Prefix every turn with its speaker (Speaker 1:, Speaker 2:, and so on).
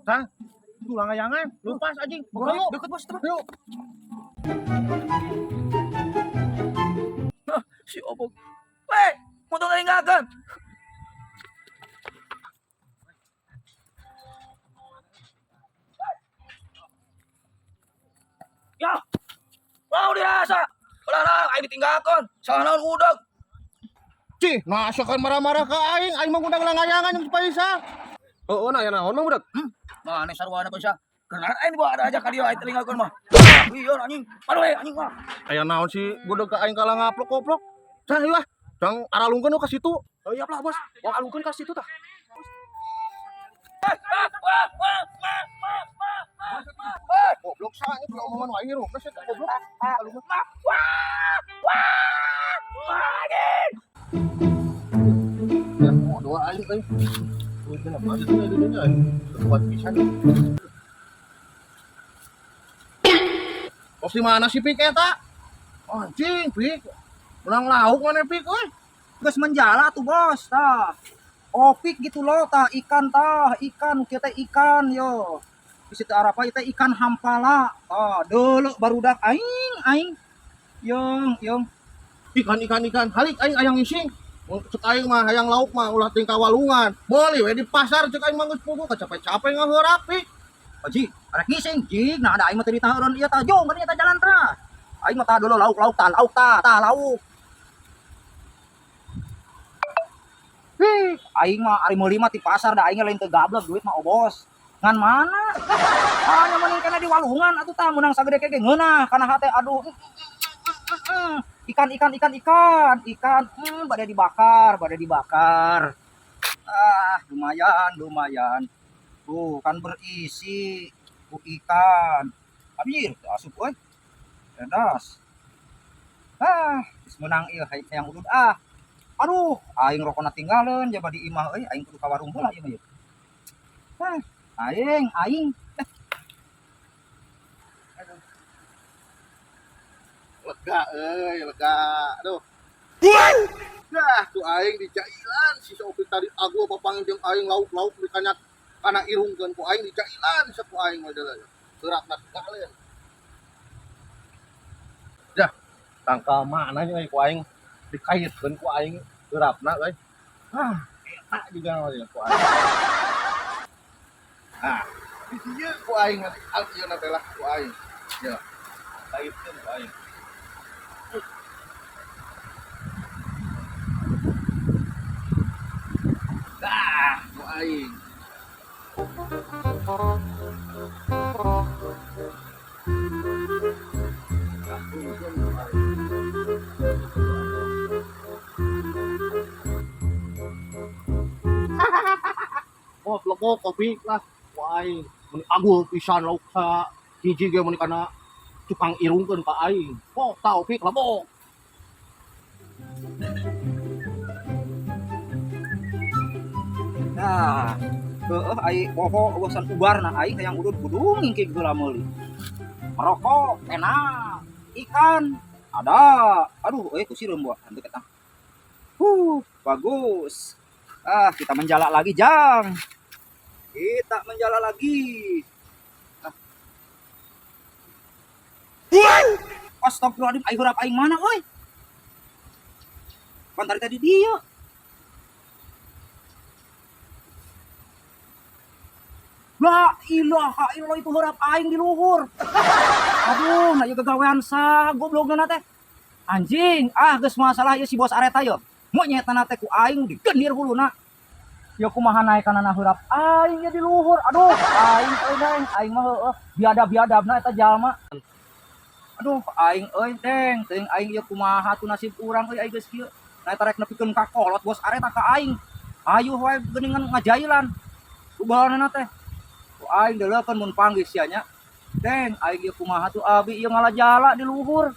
Speaker 1: Sang, tulang ayangan, lupas anjing.
Speaker 2: Goreng,
Speaker 1: Yuk.
Speaker 2: deket, Bos, teman.
Speaker 1: Yuk.
Speaker 2: Hah, si Obog. Weh, motor ngalingagan. Ya. Wow, dirasa. Wala na, ay ditinggakan. Sana naon udag.
Speaker 1: Cih, nasa kan marah-marah ka aing, aing mangundang langayangan yung paisa.
Speaker 3: Oo na, yan naon mang budak.
Speaker 2: Mana sarwana pa siya. Kenalan aing gua ada aja ka dia ay telingakan mah. Iya anjing. Aduh eh anjing mah.
Speaker 1: Aya naon si budeg ka aing kalah ngaplok-koplok. Cah lah, jang aralungkeun ka situ.
Speaker 3: Oh iya lah bos, wah alungkeun ka situ tah.
Speaker 1: Goblok sa ini belum omongan wae ngirup sih goblok. Ya, mau doa aing euy. Udah lah, ada tuh ada kuat pisan. Pos di mana sih Pik eta? Anjing, Pik. Menang lauk mana Pik euy?
Speaker 4: Geus menjala tuh bos tah. Opik gitu loh tah ikan tah ikan kita ikan yo. Di situ Arafah itu ikan hampala. Tah deuleu barudak aing aing. Yong yong.
Speaker 1: Ikan ikan ikan, halik aing ayang ising. Cek aing mah hayang lauk mah ulah tingkah walungan. Meuli we di pasar cek aing mah geus puguh kacape-cape ngaheurap Pik.
Speaker 4: Oji, arek ngising jig nah ada aing mah teu ditahureun ieu tah jong kan tah jalan tah. Aing mah tah dulu lauk lauk tah lauk tah tah lauk. Hih, aing mah ari meuli mah ti pasar da aing lain teu gablek duit mah obos. Ngan mana? Hanya mending kana di walungan atuh tah meunang sagede kege ngeunah kana hate aduh. Ikan ikan ikan ikan ikan bade dibakar, bade dibakar. Ah, lumayan, lumayan. Tuh kan berisi ku ikan. Anjir, asup euy. Cerdas. Ah, geus meunang ieu hayang udud ah. Aduh, aing rokona tinggalin jaba di imah euy, aing kudu ka warung heula ieu mah ieu. Ah, aing aing
Speaker 1: Lega euy, lega. Aduh. Dah, tuh aing dicailan si Sopi tadi agu papanggih jeung aing lauk-lauk di kanyat kana irungkeun ku aing dicailan saku aing mah deuleu. Geurakna galen. Dah, tangkal mana nya ku aing dikaitkeun ku aing geurapna euy. Ah, eta juga mah ku aing. Ah, di dieu ku aing ieu teh lah ku aing. Ya, kaitkeun ku aing. Dah, ku aing. Oh, leko kopi lah. Ku aing mun agul pisan lauk sa hiji ge mun kana tukang irungkeun ka aing. Oh, tau pik lebok.
Speaker 4: Nah, heueuh ai poho eueusan ubarna aing hayang udud kudu ngingkig heula meuli. Merokok enak, ikan ada. Aduh, euy ku sireum buah hantu eta. Huh, bagus. Ah, kita menjala lagi, Jang. Kita menjala lagi. Ah. Astagfirullahaladzim, ai heurap aing mana euy? Pan tadi tadi dia. La ilaha illallah itu heurap aing di luhur. Aduh, nah ieu gagawean sa goblogna teh. Anjing, ah geus masalah ieu si bos areta ye. Monyetna teh ku aing digendir huluna. Ya kumaha naek kana heurap aing ye di luhur. Aduh, aing euy deng, aing mah heueuh biadab-biadabna eta jalma. Aduh, aing euy deng, teuing aing ieu kumaha tuh nasib urang euy aing geus kieu. Nah eta rek nepikeun ka kolot bos areta ka aing. Ayuh wae geuningan ngajailan. Ubahanna teh. Ku aing deuleukeun mun panggih sia nya. Deng, aing ieu kumaha tuh abi ieu ngalajala di luhur.